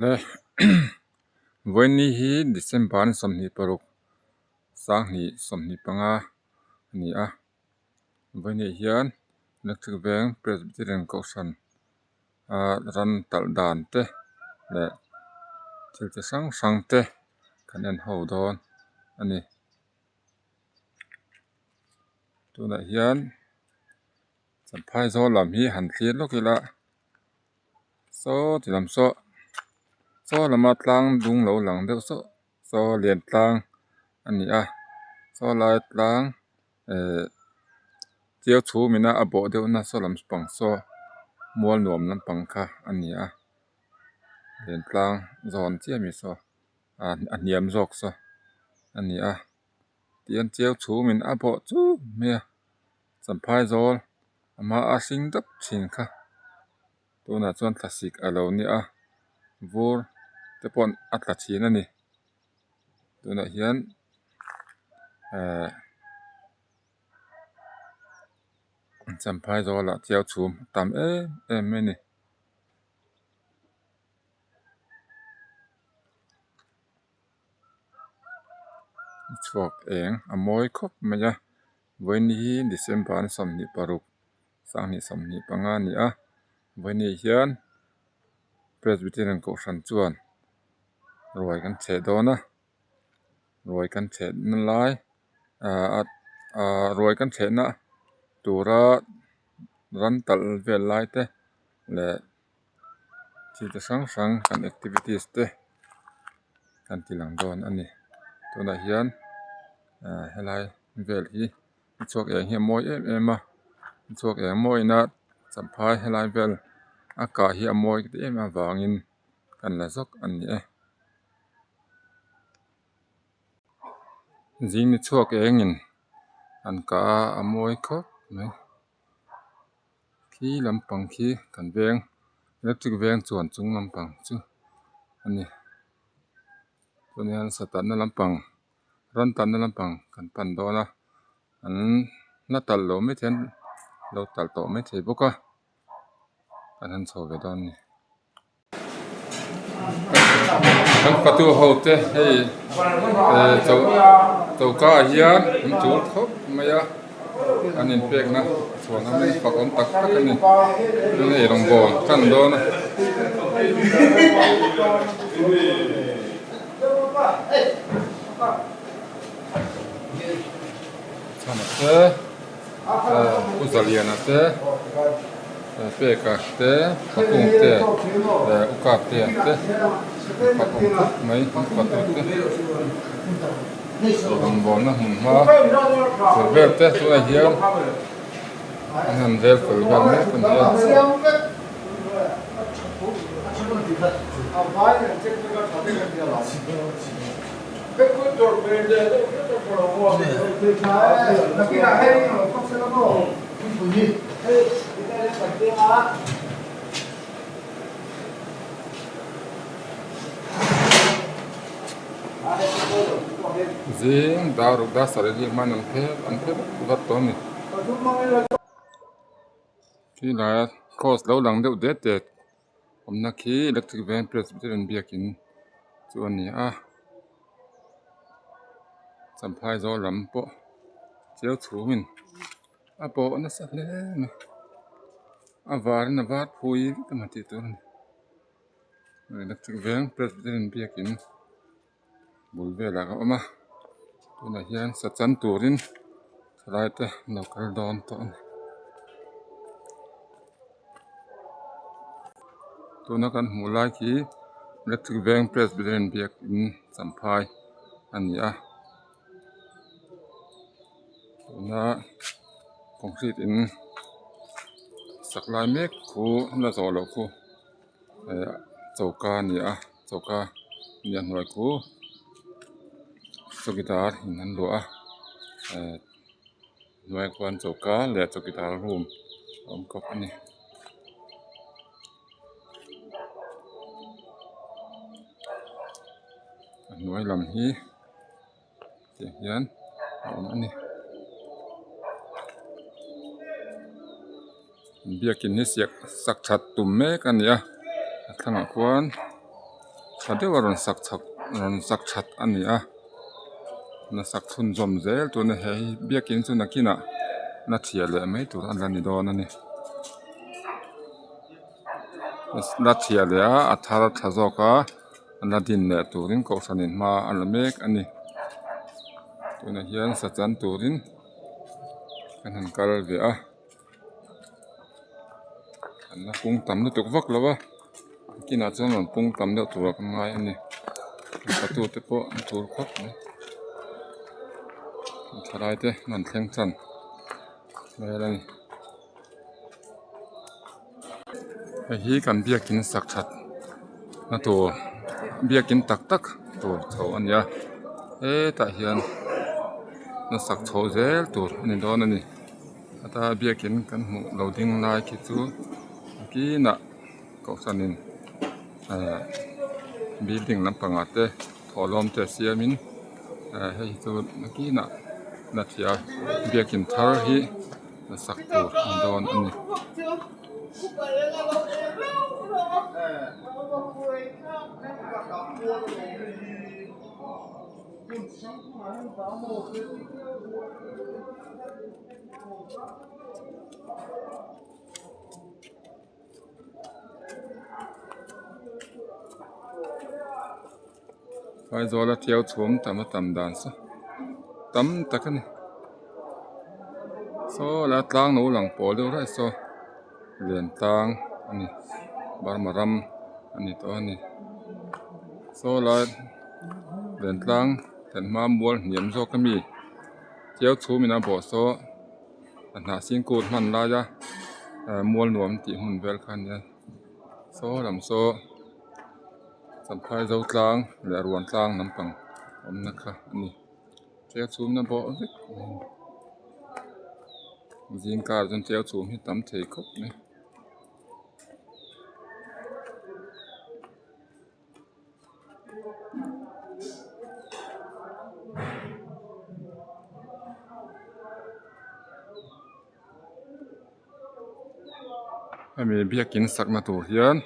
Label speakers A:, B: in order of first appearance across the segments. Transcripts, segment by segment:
A: Le vawiini hi December ni 26 sanghnih 25 a ni a vawiini hian electric veng Presbyterian kohhran ah ran talh dan te leh thil chi hrang hrang te kan en ho dawn a ni tunah hian champhai zawl lam hi han thlir lawk ila. Saw ti lam saw saw lama tlang dung lo lang deuh saw saw lian tlang a ni a saw lai tlang ehh chiau chhum ina a bawh deuh na saw lam pang saw mual nuam lampang kha a ni a lian tlang zawn chiah ami saw ah a hniam zawk saw a ni a tihian chiau chhum in a bawh chuk mai a champhai zawl a hma a hring deuh thin kha tunah chuan thlasik a lo nia vur te pawh a tla thin a ni tunah hian ehh champhai zawlah chiau chhum a tam em em mai a ni. Chhuak eng a mawi khawp mai a vawiin hi December ni 26 sanghnih 25 a ni a vawiin hian Presbyterian kohhran chuan ruai kan chheh dawn a ruai kan chheh na lai ahh ahh ruai kan chheh na tura ran talh vel lai te leh thil chi hrang hrang kan activities te kan ti lang dawn a ni tunah hian ahh helai vel hi chhuak eng hi a mawi em em a chhuak eng mawina champhai helai vel a kah hi a mawi ka ti em avangin kan la zawk a ni e. Zing ni chhuak engin an kah a a mawi khawp mai. Khi lampang khi kan veng electric veng chuan chung lampang chu a ni chuan hian satanna lampang ran tanna lampang kan pan dawn a an la talh loh maithei an lo talh tawh maithei bawk a kan han chho ve dawn a ni. Kan fatu ho te hei eh choka ah hian an tul khawp mai a an inpekna chhuan awm in fak awm tak tak a ni chuan hei rawngbâwl tan dawn a. Chhana te Pu Zaliana te Peka te Pakung te leh Uka te an te an fak awm khawp mai an fatu te rawngbawlna hmun hma tur vel te tunah hian an han vel fel vel mek a ni a. Zing dar ruk dar sarih rik hman an phet an phet vat tawh a ni. Khi laia cross lo lang deuh det det awmna khi electric veng presbyterian biakin chu a ni a champhai zawl lam pawh chiau chhumin a pawh nasa hle mai a varin a var phui vek emaw tih tur a ni electric veng presbyterian biakin bul velah a awm a tunah hian sa chan turin thalai te an lo kal dawn tawh a ni tuna kan hmuh lai khi electric veng presbyterian biakin champhai a ni a tuna concrete in sak lai mek khu la zawh loh khu eh choka a ni a choka nia hnuai khu chawkidar in an luah a eh hnuaiah khuan choka leh chawkidar room a awm bawk a ni. A hnuai lam hi tiang hian a awm a ni. Biakin hi siak sak that tum mek a ni a a thlangah khuan. Tha deuh a rawn sak chak rawn sak that a ni a la sak chhunzawm zel tuna he hi biakin chu nakinah la thiah leh mai tur a la ni dawn a ni la thiah leh a a thar tha zawk a la din leh turin kohhran in hma a la mek a ni tunah hian sa chan turin an han kal ve a. An la pung tam lutuk vak lo a kinah chuan rawn pung tam deuh turah ka ngai a ni fatu te pawh an tur khawp mai thalai te an rawn thleng chan vel a ni hei hi kan biakin sak that na tur biakin tak tak tur chho a ni a hetah hian la sak chhoh zel tur a ni dawn a ni. Heta biakin kan hmuh lo ding lai khi chu kinah kohhranin ehh building lampangah te thawhlawm te siamin ehh hei chu kinah la thliah a biakin thar hi la sak tur a ni dawn a ni. Aizawl a tiau chhum tam a tam dan saw tam tak a ni saw lai tlang lo lang pawl deuh raih saw len tlang a ni burma ram a ni tawh a ni saw lai len tlang thlen hma mual hniam zawk a mi. Tiau chhum in a bawh saw a hnah sing kut hman lai a mual nuam tih hmun vel kha a nia saw lam saw champhai zo tlang leh ruan tlang lampang awmna kha a ni tiau chhum na bawh vek zing kar chuan tiau chhum hi tam thei khawp mai. Hemi biakin sakna tur hian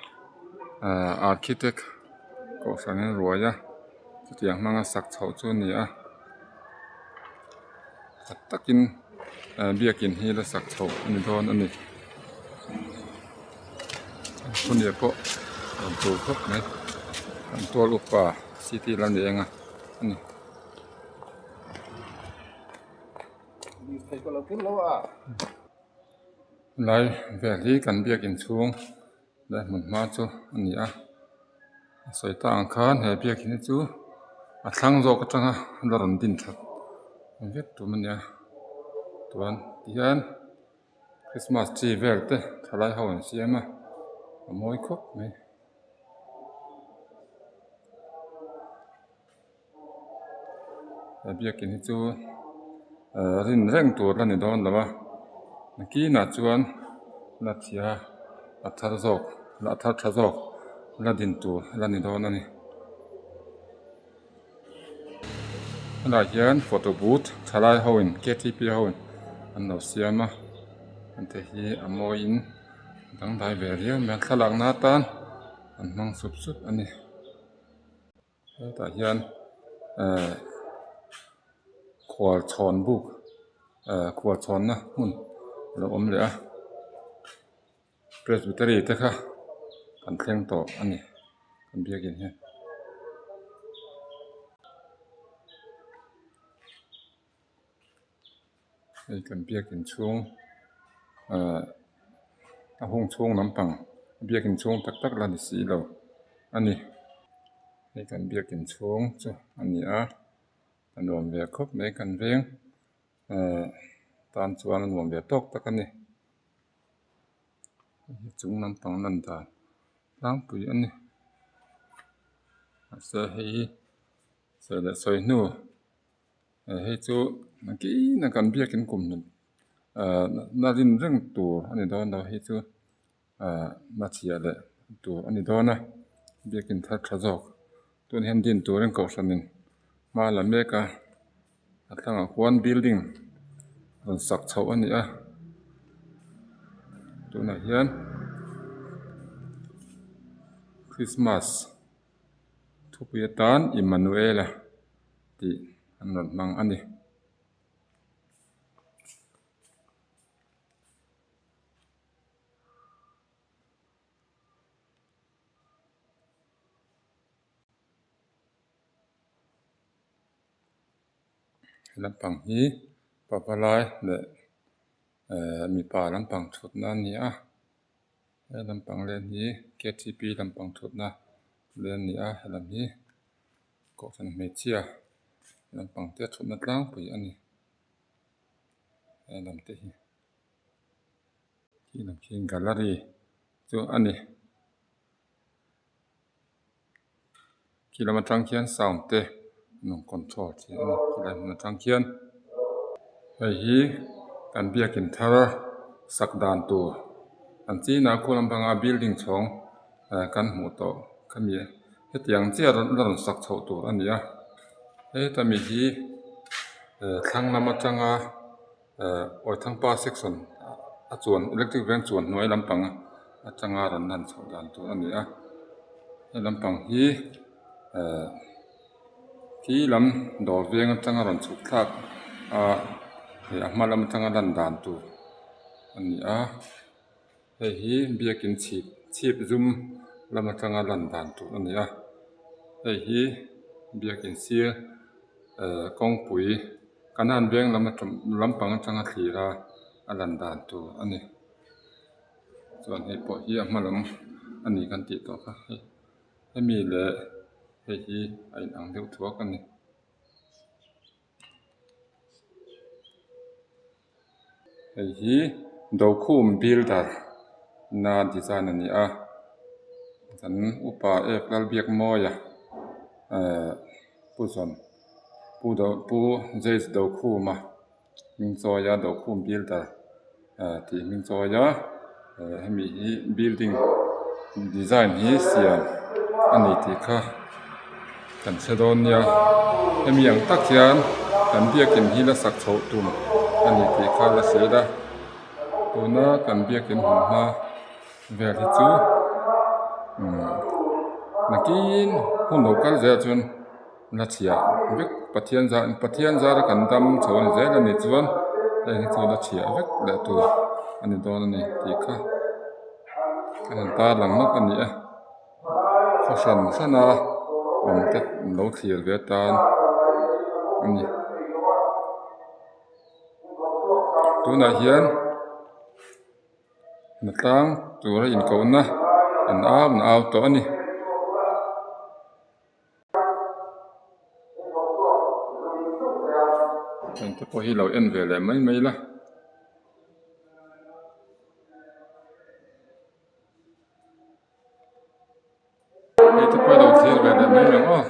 A: ahh architect kohhran in ruai a chutiang hmanga sak chhoh chu a ni a tak takin ahh biakin hi la sak chhoh a ni dawn a ni. Thunia pawh a rawn tur khawp mai an tual upa city lam ni eng a ani. Lai vel hi kan biakin chhung leh hmun hma chu a ni a a sawi ta ang khan he biakin hi chu a thlang zawk atanga la rawn din that vek tum a nia chuan tihian. Christmas tree vel te thalai ho an siam a a mawi khawp mai. He biakin hi chu ehh rin reng tur la ni dawn lo a nakinah chuan la thia a thar zawk la thar tha zawk la din tur la ni dawn a ni. Helaiah hian photo booth thalai ho in ktp ho in an lo siam a hengte hi a mawiin dangdai ve riau mai a thlalak na atan an hmang sup sup a ni hetah hian ehh khual chhawn buk ehh khual chhawnna hmun a lo awm leh a presbytery te kha kan thleng tawh a ni kan biakin hian. Hei kan biakin chhung ahh a hung chhung lampang biakin chhung tak tak la ni si lo a ni. Hei kan biakin chhung chu a ni a a nuam ve khawp mai kan veng ahh tan chuan a nuam ve tawk tak a ni. Chung lampang lan dan tlangpui a ni mahse hei hi sawi leh sawi hnu hei chu engtin a kan biakin kum ahh na rin reng tur a ni dawn lo hei chu ahh na chhia leh tur a ni dawn a biakin thar tha zawk tun hian din turin kohhranin hma la mek a. A thlangah khuan building rawn sak chhoh a ni a tunah hian christmas. Thupui atan Immanuela tih an rawn hmang a ni. He lampang hi pavalai leh ehh mipa lampang thutna a ni a he lampang len hi k t p lampang thutna len a ni a helam hi kohhran hmeichhia lampang te thutna tlangpui a ni he lam te hi khi lam khi gallery chu a ni. Khi lam atang khian sound te an rawn control thei a ni khilai hmun atang khian hei hi kan biakin thar sak dan tur an chinah khaw lampanga building chhawng ah kan hmuh tawh khami hetiang chiah la rawn sak chhoh tur a ni a heta mi hi thlang lam atanga eh Awithangpa section a chuan electric veng chuan hnuai lampang atanga rawn lan chhoh dan tur a ni a he lampang hi eh khi lam dawr veng atanga rawn chhuk thlak a eh a hma lam atanga lan dan tur a ni a hei hi biakin chhip chhip zum lam atanga lan dan tur a ni a hei hi biakin sir eh kawngpui. Kanan veng lam atang lampang atanga thlir a a lan dan tur a ni chuan hei pawh hi a hma lam a ni kan tih tawh kha hei hemi leh hei hi a inang deuh thuak a ni. Hei hi Dokhum builder na design a ni a kan upa F Lalbiakmawia ehh pu zawn. Pu do pu Jace Dokhuma hming chawi a Dokhum builder eh tih hming chawi a eh hemi hi building design hi siam a ni tih kha kan hre dawn nia hemi ang tak hian kan biakin hi la sak chhoh tum a ni tih kha la hrilh a tuna kan biakin hmuh hma vel hi chu umm nakin hun lo kal zel chuan. La chhiah vek Pathian zar Pathian zara kan dam chho a ni zel a nih chuan heng hi chu la chhiah vek leh tur a ni dawn a ni tih kha ka han tarlang nawk a ni a khaw hran hran a awm te lo thlir ve atan a ni tunah hian. Hnatlang tura inkohna an au an au tawh a ni. Heng te pawh hi lo en ve leh mai mai la. Hei te pawh hi lo thlir ve leh mai mai ang aw.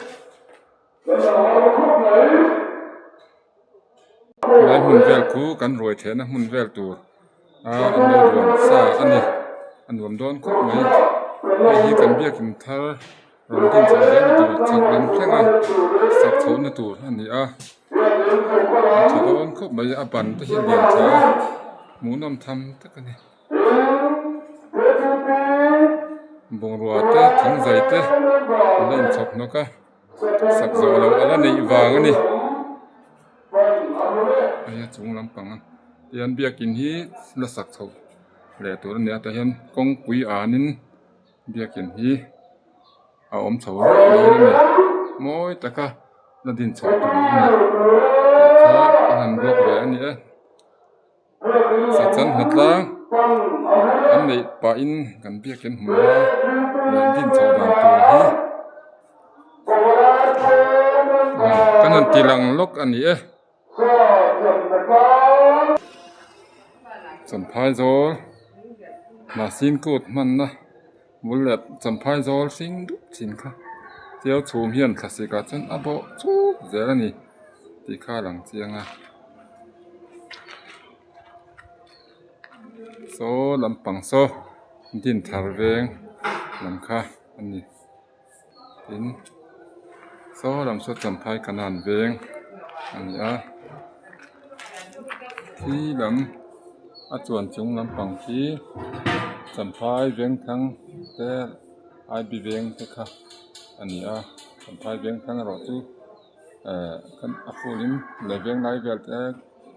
A: Helai hmun vel khu kan ruai theihna hmun vel tur a an lo duan sa a ni a nuam dawn khawp mai hei hi kan biakin thar rawn din chhoh zelna tur chhak lam thleng a sak chhohna tur a ni a a tha dawn khawp mai a ban te hi a lian tha a hmuhnawm tham tak a ni. Bungrua te thingzai te an la inchhawp hnawk a. Sak zawh loh a la neih vang a ni hei a chung lampang a tihian biakin hi la sak chhoh leh tur a ni a tah hian kawngpui anin biakin hi a awm chho reuh dawn a ni mawi taka la din chhoh tur a ni tih kha a han block ve a ni e. Sachan hnatlang an neih pahin kan biakin hmu a leh din chhoh dan tur hi kan han ti lang lawk a ni e. Champhai zawl hnahsin kut hmanna bul leh champhai zawl hring dup thin kha chiau chhum hian thlasik ah chuan a bawh chuk zel a ni. Tih kha a lang chiang a saw lampang saw dinthar veng lam kha a ni tin saw lam saw champhai kanan veng a ni a khi lam a chuan chung lampang khi champhai vengthlang te I B veng te kha a ni a. Champhai vengthlang erawh chu ehh kan a full in leh venglai vel te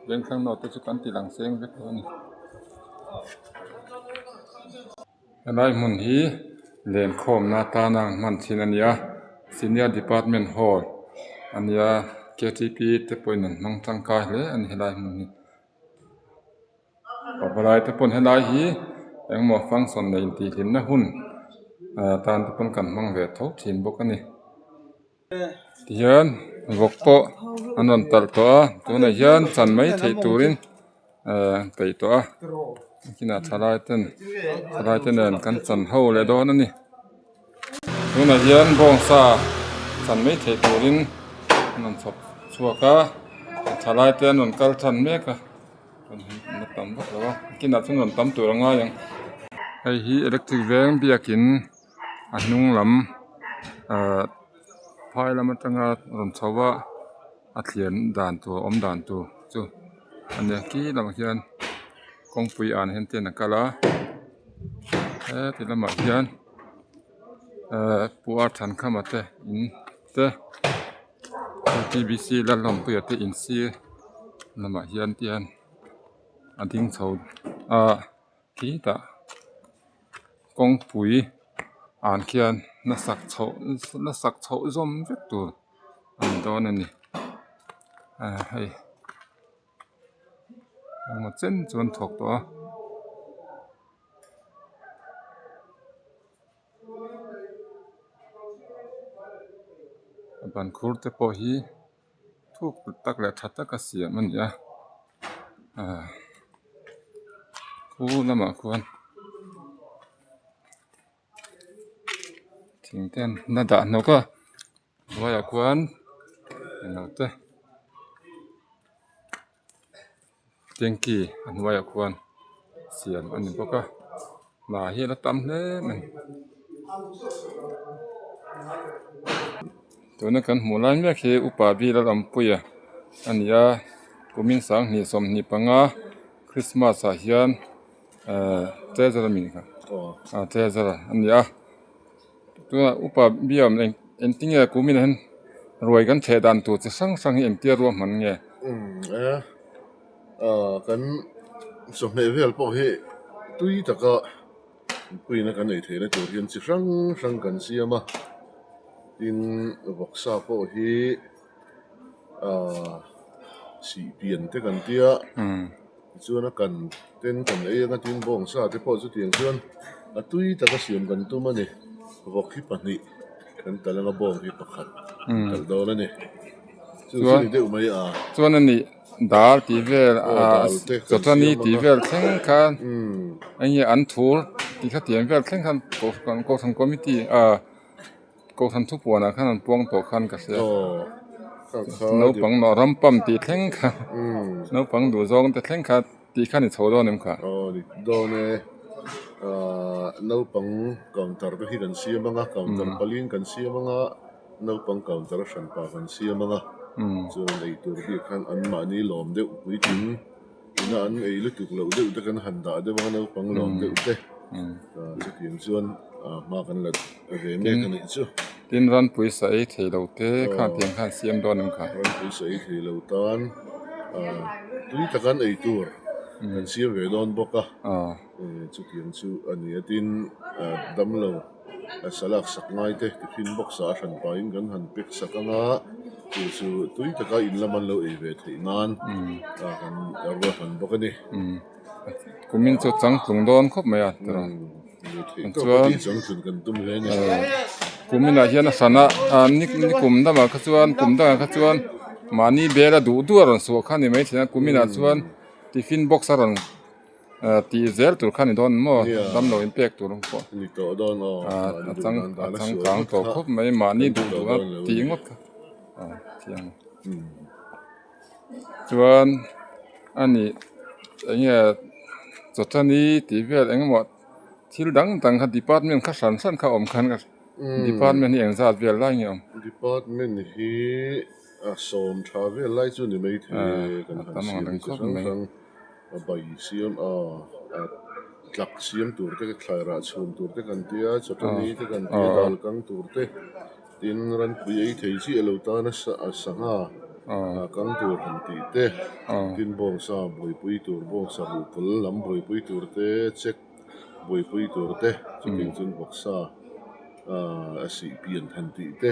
A: vengthlang note te chu kan ti lang seng vek lo a ni. Helai hmun hi lenkhawmna atana an hman thin a ni a senior department hall a nia k t p te pawhin an hmang tangkai hle a ni helai hmun hi. Pavalai te pawn helai hi engmaw function nei intihhlimna hun atan te pawn kan hmang ve tho thin bawk a ni. Tihian vawk pawh an rawn talh tawh a tunah hian chan mai theih turin ehh an peih tawh a kinah thalai ten thalai te nen kan chan ho leh dawn a ni tunah hian bawngsa chan mai theih turin an rawn chhawp chhuak a thalai te an rawn kal tan mek a la tam vak lo a kinah chuan rawn tam tur a ngai ang hei hi electric veng biakin. A hnung lam ahh phai lam atanga rawn chho a a thlian dan tur awm dan tur chu a nia khi lamah khian kawngpui an hian ten a kal a heti lamah hian ahh puar thankhama te in te t b c lalhlawmpuia te in sir lamah hian te hian a ding chho a khitah. Kawngpui an khian la sak chhoh la sak chhoh zawm vek tur a ni dawn a ni ah hei engemaw chen chu an thawk tawh a. A ban khur te pawh hi thuk tak leh tha taka siam a ni a ah khu lamah khuan thing te an la dah hnawk a hnuaiah khuan englo te tanky a hnuaiah khuan siam a ni bawk a hna hi a la tam hle mai tuna kan hmuh lai mek hi upa bil a awmpuia a ni a kumin sanghnih 25 christmas ah hian ehh treasure a mi kha ah treasure a ni a tunah upa biam eng engtinge kumin ah hian ruai kan chheh dan tur chi hrang hrang hi engtia ruahman nge.
B: Kan chawhmeh vel pawh hi tui taka puina kan ei theihna tur hian chi hrang hrang kan siam a, tin vawksa pawh hi sih pian te kan tia tichuan a kan ten kan ei anga tin bawngsa te pawh chutiang chuan a tui taka siam kan tum a ni, vawk hi pahnih kan talh anga bawng hi pakhat kan talh dawn a ni, chu chu ni deuh mai a.
A: Chuan a nih. Dal tih vel ah chawchani tih vel thleng khan eng nge an thur tih kha tiang vel thleng khan kohhran committee ah kohhran thupuan ah khan an puang tawh khan ka hria naupang nawh ram pump tih thleng khan naupang duh zawng te thleng khan tih kha ni chho dawn em kha.
B: Aw ni dawn e ah naupang counter te hi kan siam ang a counter pali in kan siam ang a. Naupang counter a hranpa kan siam ang a, chuan ei tur bik khan anmahni lawm deuh puitling ina an ei lutuk loh deuh te kan han dah deuh ang a, naupang lawm deuh te chutiang chuan hma kan la ve mek a nih chu.
A: Tin ranpui sa ei thei lo te khan tiang khan siam dawn em kha?
B: Ranpui sa ei thei lo tan tui taka an ei tur kan siam ve dawn bawk a, chutiang chu a ni a, tin damlo. Salak sak ngai te tiffin box ah a hran pahin kan han pack sak ang a, chu chu tui taka in lam an lo ei ve theih nan kan ruahman bawk a ni.
A: Kumin chu changtlung dawn khawp mai a tiraw.
B: Chuan changtlung kan tum hle a ni.
A: Kuminah hian a hran a ni kum dangah kha chuan kum dangah kha chuan mahni bel a duh duh a rawn suah kha a ni maithei a kuminah chuan tiffin box a rawn. Tih zel tur kha ni dawn maw damlo in pek tur ang pawh
B: ni tawh dawn aw
A: a chang a changkang tawh khawp mai mahni duh duh a tih ngawt kha a thiang chuan a nih eng nge chawchani tih vel eng emaw thil dang dang kha department kha hran hran kha awm khan department hi engzat vel lai nge awm
B: department hi a sawm tha vel lai chu ni maithei kan han siam hi chi hrang hrang. A bai siam a, a tlak siam tur te, thlai rah chhum tur te kan ti a, chawtani te kan ti a, dal kang tur te, Tin, ranpui ei thei chiah lo tana sangha kang tur han tih te, tin bawngsa buaipui tur, bawngsa ruhkawl lam buaipui tur te, check buaipui tur te, chutiang chuan vawksa a sih pian han tih te,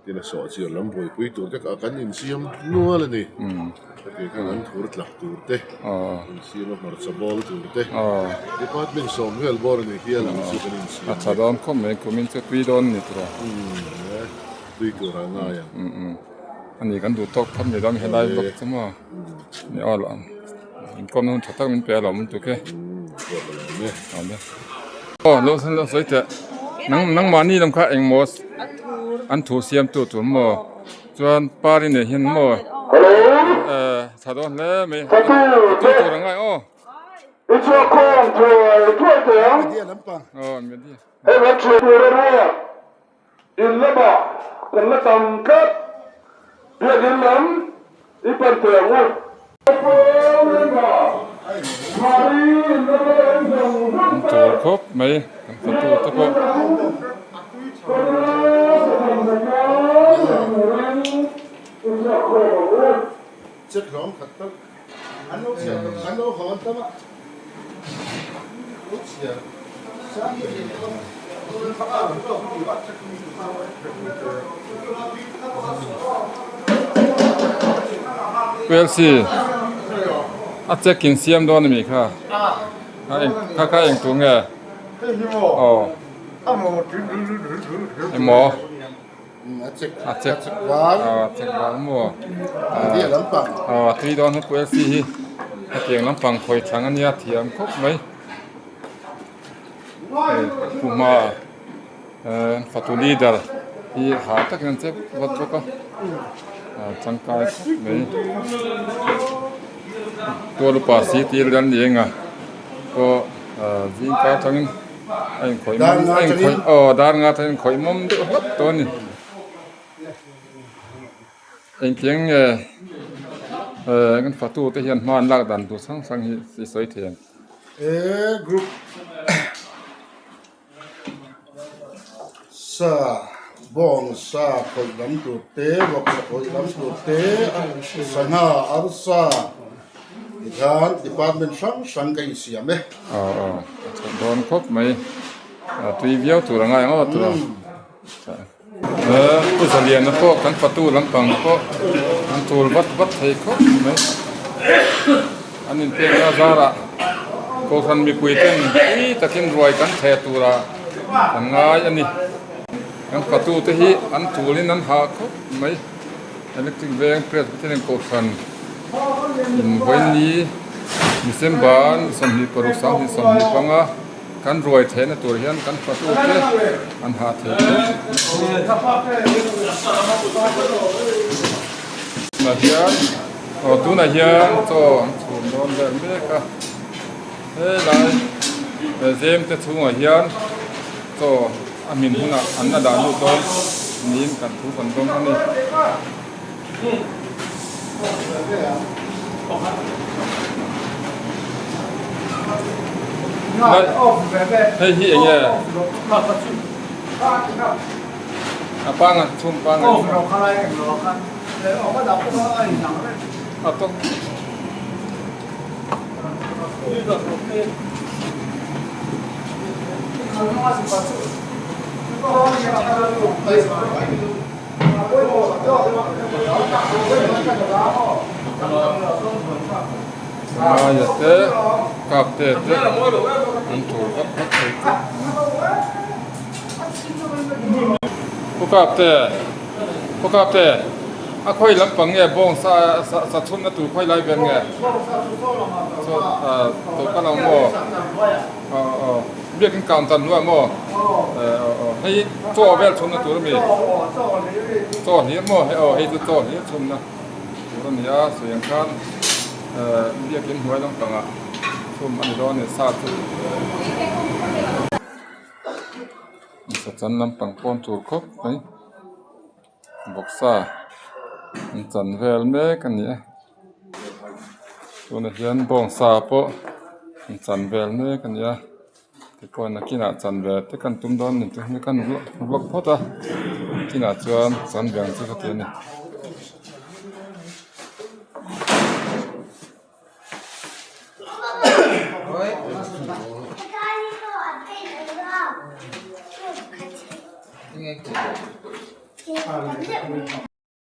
B: tin a sawhchiar lam buaipui tur te kha kan insiam nual a ni. Hetiang khan an thur tlak tur te, insiam a hmarcha bawl tur te, department sawm vel bawr a nih hial ang chu kan insiam.
A: A tha dawn khawp mai, kumin chu tui dawn a ni tura.
B: Tui tur a ngai ang.
A: A ni kan duh tawk phawt mai dawn helai bawk chu maw ni aw lah inkawmna hun tha tak min pe a lawm lutuk e. Aw lo lo sawi teh nang nangmahni lam kha engmaw an thu siamtu tur maw. Chuan pari nei hian maw eh tha dawn hle mai a tui tur ang ngai aw aw media an tur khawp mai an fatu te pawh. Quail a check in siam dawn a mi kha kha kha eng tur nge aw emaw a check aw a check val maw aw a tui dawn quail hi hetiang lampang khawi thlang a nia thiam khawp mai. Hei puma eh fatu leader hi ha takin an chep vat bawk a ah tangkai khawp mai tual upa si tir an ni eng a pawh ah zing kar atangin a inkhawih mawm a inkhawih aw dar nga atangin inkhawih mawm deuh hlawp tawh a ni engtiang nge eh kan fatu te hian hma an lak dan tur hrang hrang hi i sawi thei ang.
C: He group sa bawng sa khawih lam tur te vawksa khawih lam tur te sangha arsa tikhan department hrang hrang ka insiam e.
A: Aw aw a that dawn khawp mai a tui viau tur a ngai ang aw tura Pu Zaliana pawh kan fatu lampang pawh an tul vat vat thei khawp mai. An inpekna zarah Kohhran mipui ten tui takin ruai kan theh turah an ngai a ni. Kan fatu te hi an tulin an hah khawp mai. Electric veng Presbyterian Kohhran in vawiin December 26 25 Kan ruai theihna tur hian kan fatute an hah thei khawp. Tunah hian aw tunah hian chaw an chhum dawn vel mek a helai zem te chhungah hian chaw a hmin hunah an la dah lut dawn niin kan thu kan dawng a ni. Hei hi eng nge a panga chhung panga a tawk Ngaia te kap te te an tur vat vat thei chu Pu kap te Pu kap te a khawi lampang nge bawng sa sa chhunna tur khawi lai vel nge saw tawka lo maw aw aw. Biakin kang tan hnuah maw? Eh aw aw hei chaw vel chhumna tur a mi? Chaw hlir maw? Hei aw hei chu chaw hlir chhumna tur a ni a sawi ang khan eh biakin hnuai lampangah chhum a ni dawn a ni sa chu. Sachan lampang pawn tur khawp mai bawksa an chan vel mek a ni a. Tunah hian bawngsa pawh an chan vel mek a ni a tichuan nakinah chan ve te kan tum dawn ni chu hemi kan vlog phawt a. Kinah chuan chuan beng chu ka ti a ni.